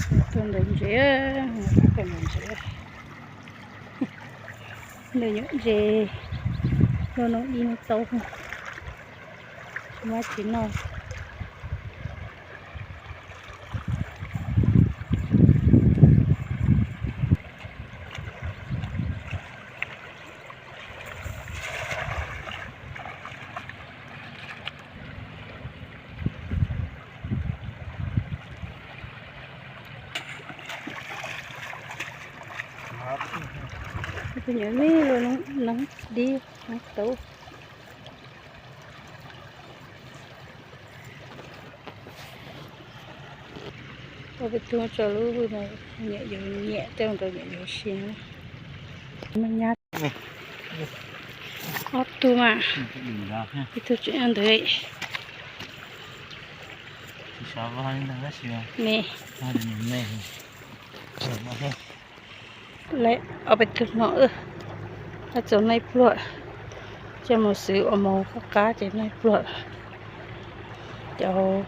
Tuaj ntawm ntses, tuaj ntawm ntses, ntawm nyuam ntses, luaj no ib no tau, tsis muaj tsis noj. Tus nyuam me los noob dib noob tau. Ua peb tug tso lub no, nyiam yuav nyiam tej rau nyiam yuav si na. Mas nyab, ob tug mas, ib tug tseem ntawd. Ne, lawv ob peb tug no, lawv txaus noj pluag, coj mus xwb ua mov qab qab ces noj pluag. Cov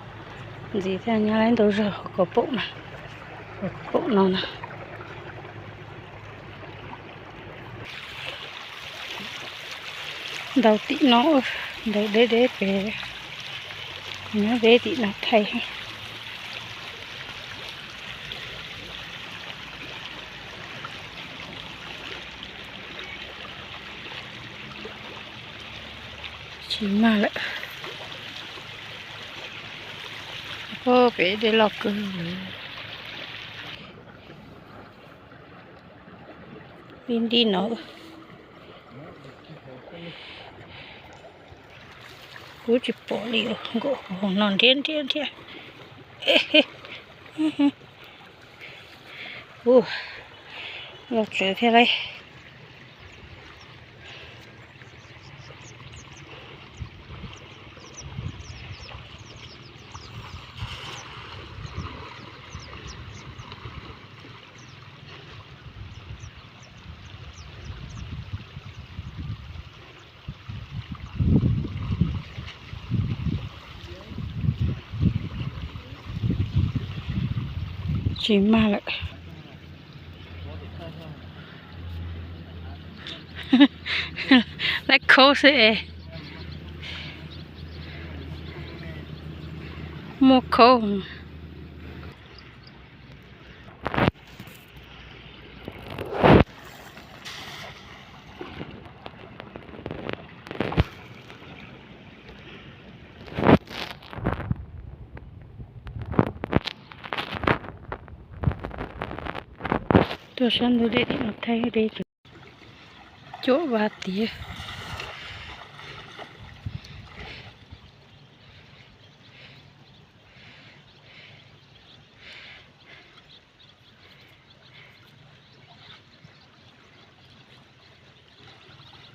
ntxiv thiaj nyab laib ntau zog hauv kaum poom na, hauv kaum poom no na. Ntau tim no, ntau deb deb pem, nyob deb tim no thaij. Tsis mag lawm. Pem dej loj kawg. Nti nti no. Kuv tsis pom li, nkaum hauv no nrhiab nrhiab nrhiab. Ua, los txawv thiab lauj. Tsis mag lawm. Laib khaub xwb es. Muaj khaub. Tuaj sab ntug dej tim no thaij dej, cuam vaj tiag.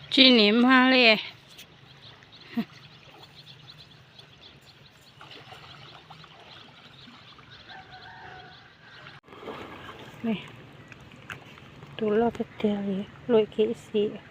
Tsis nim mag li. Tus loj tiag tiag li, luaj ib ke ib xis.